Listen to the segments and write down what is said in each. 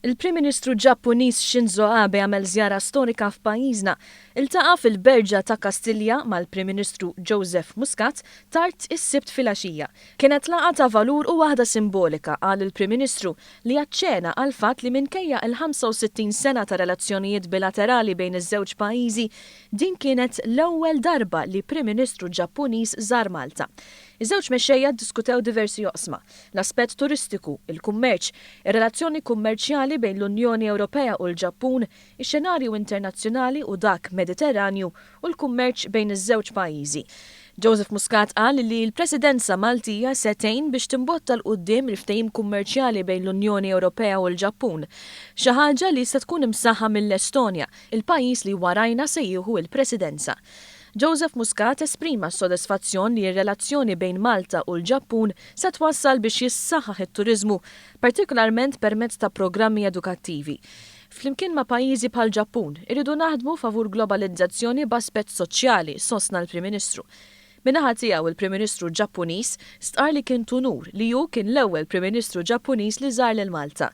Il-Prim Ministru Ġappuniż Shinzo Abe għamel żjara storika f'pajjiżna. Iltaqa' fil-Berġa ta' Kastilja mal-Prim Ministru Joseph Muscat tard is-Sibt filgħaxija. Kienet laqgħa ta' valur u waħda simbolika, qal il-Prim Ministru, li aċċena għall-fatt li minkejja il-65 sena ta' relazzjonijiet bilaterali bejn iż-żewġ pajjiżi, din kienet l-ewwel darba li Prim Ministru Ġappuniż żar Malta. Iż-żewġ mexxejja ddiskutew diversi oqsma. L-aspett turistiku, il-kummerċ, ir-relazzjoni kummerċjali bejn l-Unjoni Ewropea u l-Ġappun, ix-xenarju internazzjonali u dak Mediterranju u l-kummerċ bejn iż-żewġ pajjiżi. Joseph Muscat qal li l-Presidenza Maltija se tgħin biex timbotta 'l quddiem il-ftehim kummerċjali bejn l-Unjoni Ewropea u l-Ġappun, xi ħaġa li se tkun imsaħħa mill-Estonja, il-pajjiż li warajna se jieħu l-Presidenza. Joseph Muscat esprima s-sodisfazzjon li r-relazzjoni bejn Malta u l-Ġappun se twassal biex jissaħħaħ it-turiżmu, partikolarment permezz ta' programmi edukattivi. Flimkien ma' pajjiżi bħall-Ġappun, irridu naħdmu favur globalizzazzjoni b'aspett soċjali, sostna l-Prim Ministru. Min-naħa tiegħu, il-Prim Ministru Ġappuniż stqarr li kien t'unur li hu kien l-ewwel Prim Ministru Ġappuniż li żar lil Malta.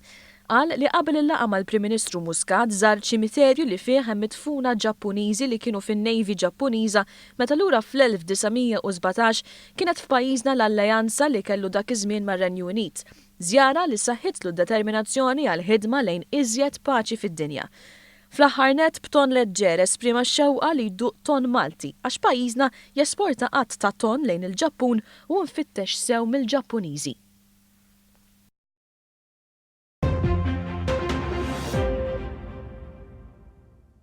Qal li qabel il-laqgħa mal-Prim Ministru Muscat żar ċimiterju li fih hemm midfuna Ġappuniżi li kienu fin-Navy Ġappuniża meta lura fl-1917 kienet f'pajjiżna l-alleanza li kellu dak iż-żmien mar-Renju Unit. Żjara li saħħitlu d-determinazzjoni għall-ħidma lejn iżjed paċi fid-dinja. Fl-aħħar nett b'ton leġġer esprima x-xewqa li jduq tonn Malti għax pajjiżna jesporta għadd ta' tonn lejn il-Ġappun u mfittex sew mill-Ġappuniżi.